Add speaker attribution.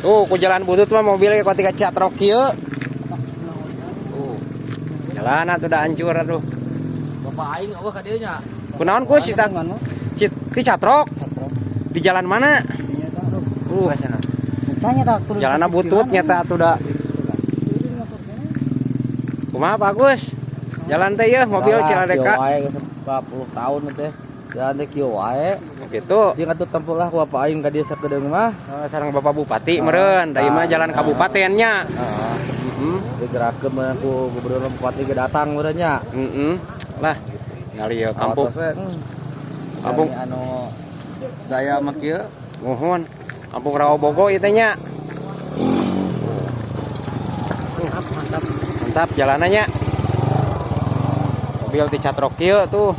Speaker 1: Tuh, ku jalan butut mah mobil ge kuat catrok kieu. Tuh. Jalan atuh udah hancur aduh.
Speaker 2: Bapak aing euweuh ka dieu nya.
Speaker 1: Kunaon, Kus, si si ti catrok? Di jalan mana? Jalanna butut nyata atuh da. Kumaha, Pak Agus? Jalan teh ya mobil Ciladeka.
Speaker 2: Kieu wae geus 40 tahun teh. Jalan teh kieu wae.
Speaker 1: Gitu.
Speaker 2: Cing atuh tempuh lah ku bapak aing ka dieu sakedeung mah.
Speaker 1: Oh, sareng Bapak Bupati meureun, da ieu mah jalan kabupatennya.
Speaker 2: Heeh.
Speaker 1: Heeh.
Speaker 2: Digerakkeun mah ku gubernur, bupati ge datang meureun nya.
Speaker 1: Heeh. Lah, ngali ya kampung. Kampung.
Speaker 2: Anu gaya mah kieu.
Speaker 1: Muhun. Kampung Rawabogo ieu teh nya.
Speaker 3: Mantap, mantap.
Speaker 1: Mantap jalanannya. Mobil ti catrok kieu tuh.